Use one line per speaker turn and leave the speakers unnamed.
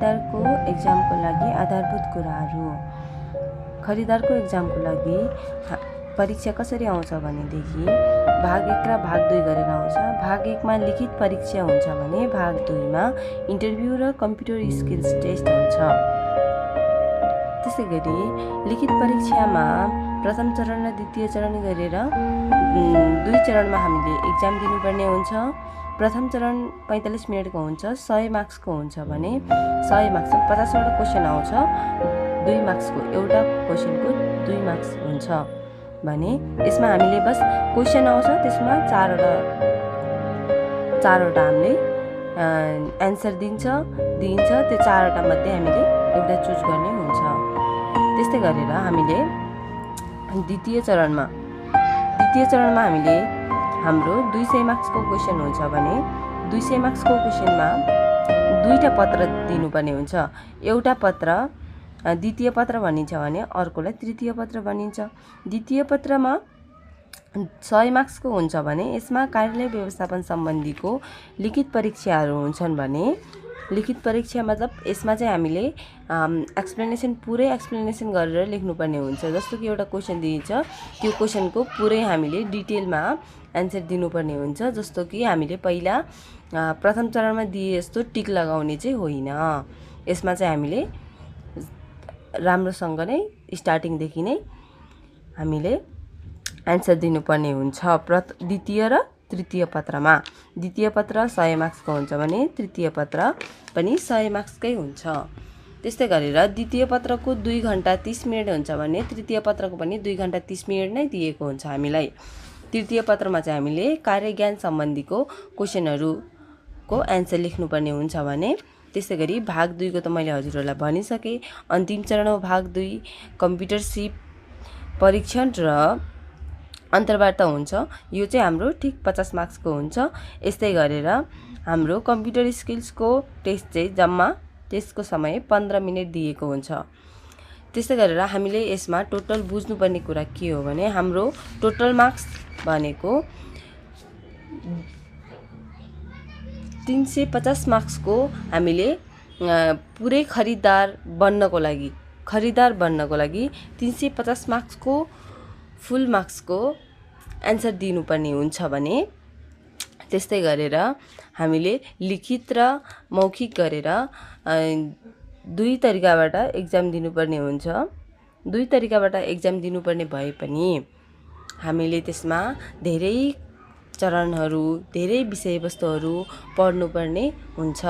खरिदारको एक्जामको लागि आधारभूत कुराहरू। खरिदारको एक्जामको लागि परीक्षा कसरी आउँछ भनेदेखि भाग 1 र भाग 2 गरेर आउँछ। भाग 1 मा लिखित परीक्षा हुन्छ भने भाग 2 मा इन्टरभ्यू र कम्प्युटर स्किल्स टेस्ट हुन्छ। त्यसै गरी लिखित परीक्षामा प्रथम चरण र द्वितीय चरण गरेर 2 चरणमा हामीले एक्जाम दिनुपर्ने हुन्छ। प्रथम चरण 45 मिनेटको हुन्छ, 100 मार्क्सको हुन्छ भने 100 मार्क्समा 50 वटा क्वेसन आउँछ। 2 मार्क्सको एउटा क्वेसनको 2 मार्क्स हुन्छ भने यसमा हामीले बस क्वेसन आउँछ, त्यसमा 4 वटा हामीले एन्सर दिन्छ। त्यो 4 वटा मध्ये हामीले एउटा चुज गर्ने हुन्छ। त्यस्तै गरेर हामीले द्वितीय चरणमा हामीले हाम्रो 200 मार्क्सको क्वेसन हुन्छ भने 200 मार्क्सको क्वेसनमा 2टा पत्र दिनुपर्ने हुन्छ। एउटा पत्र द्वितीय पत्र भनिन्छ भने अर्कोलाई तृतीय पत्र भनिन्छ। द्वितीय पत्रमा 100 मार्क्सको हुन्छ भने यसमा कार्यालय व्यवस्थापन सम्बन्धीको लिखित परीक्षाहरू हुन्छन् भने लिखित परीक्षा मतलब यसमा चाहिँ हामीले पुरै एक्सप्लेनेसन गरेर लेख्नुपर्ने हुन्छ। जस्तो कि एउटा क्वेसन दिइन्छ, त्यो क्वेसनको पुरै हामीले डिटेलमा एन्सर दिनुपर्ने हुन्छ। जस्तो कि हामीले पहिला प्रथम चरणमा दिए जस्तो टिक लगाउने चाहिँ होइन। यसमा चाहिँ हामीले राम्रोसँग नै स्टार्टिङदेखि नै हामीले एन्सर दिनुपर्ने हुन्छ। द्वितीय र तृतीय पत्रमा द्वितीय पत्र 100 मार्क्सको हुन्छ भने तृतीय पत्र पनि 100 मार्क्सकै हुन्छ। त्यस्तै गरेर द्वितीय पत्रको 2 घण्टा 30 मिनेट हुन्छ भने तृतीय पत्रको पनि 2 घण्टा 30 मिनेट नै दिएको हुन्छ हामीलाई। तृतीय पत्रमा चाहिँ हामीले कार्यज्ञान सम्बन्धीको क्वेसनहरूको एन्सर लेख्नुपर्ने हुन्छ भने त्यसै गरी भाग 2 को त मैले हजुरहरूलाई भनिसकेँ। अन्तिम चरण हो भाग 2 कम्प्युटर सिप परीक्षण र अन्तर्वार्ता हुन्छ। यो चाहिँ हाम्रो ठिक 50 मार्क्सको हुन्छ। यस्तै गरेर हाम्रो कम्प्युटर स्किल्सको टेस्ट चाहिँ जम्मा त्यसको समय 15 मिनेट दिएको हुन्छ। त्यस्तै गरेर हामीले यसमा टोटल बुझ्नुपर्ने कुरा के हो भने हाम्रो टोटल मार्क्स भनेको 350 मार्क्सको हामीले पुरै खरिदार बन्नको लागि 350 मार्क्सको फुल मार्क्सको एन्सर दिनुपर्ने हुन्छ भने त्यस्तै गरेर हामीले लिखित र मौखिक गरेर 2 तरिकाबाट एक्जाम दिनुपर्ने हुन्छ। 2 तरिकाबाट एक्जाम दिनुपर्ने भए पनि हामीले त्यसमा धेरै चरणहरू धेरै विषयवस्तुहरू पढ्नुपर्ने हुन्छ।